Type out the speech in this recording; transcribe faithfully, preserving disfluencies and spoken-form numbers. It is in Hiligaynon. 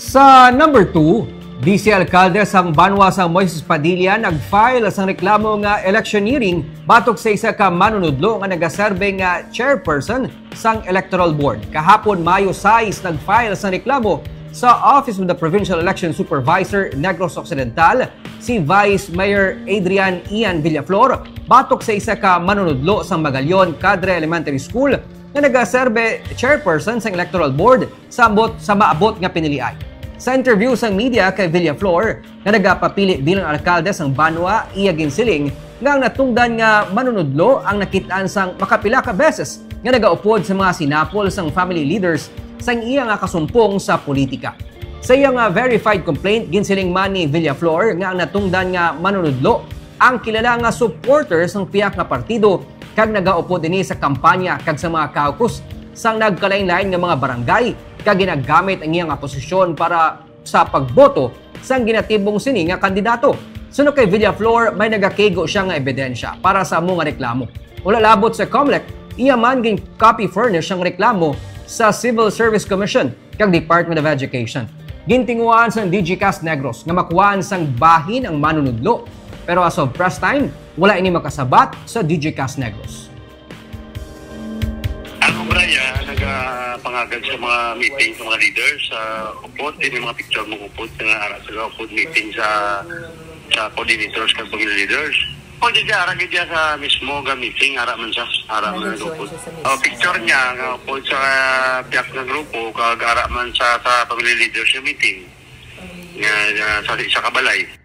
Sa number two, Vice Alkalde sang banwa sang Moises Padilla nag-file sang reklamo nga electioneering batok sa isa ka manunudlo nga nagaserbe nga chairperson sang Electoral Board. Kahapon, Mayo sais, nag-file sang reklamo sa Office of the Provincial Election Supervisor, Negros Occidental, si Vice Mayor Adrian Ian Villaflor batok sa isa ka manunudlo sang Magallon Cadre Elementary School nga nagaserbe chairperson sang Electoral Board sa ambot, sa maabot nga piniliay. Sa interview sang media kay Villaflor, nga nagapapili bilang alkalde sang banwa, iya ginsiling nga ang natungdan nga manunudlo ang nakit-an sang makapila ka beses nga nagaupod sa mga sinapol sang family leaders sang iya nga kasumpong sa politika. Sa iya nga verified complaint, ginsiling man ni Villaflor nga ang natungdan nga manunudlo ang kilala nga supporter sang pihak nga partido kag nagaupod ini sa kampanya kag sa mga caucus sang nagkalain-lain nga mga barangay, kag ginagamit ang iya nga posisyon para sa pagboto sang ginatibong sini nga kandidato. Suno kay Villaflor, may nagakigo siya nga ebidensya para sa amo nga reklamo. Wala labot sa Comelec, iya man gin-copy furnish ang reklamo sa Civil Service Commission kag Department of Education. Gintinguhaan sang DGCAS Negros nga makuhaan sang bahin ang manunudlo, pero as of press time, wala ini makasabat sa DGCAS Negros. Ang Obraya nagapangagad sa mga meeting sa mga leaders sa upod, din yung mga picture mo upod, nga ara sa upod meeting sa sa coordinators kag family leaders. O di siya, ara gid siya sa mismo ga meeting, ara man siya, ara man Nag-join upod. Siya sa mismo. O picture niya nga upod sa piyak nga grupo kag ara man sa sa family leaders yung meeting. Nga, nga sa isa ka balay.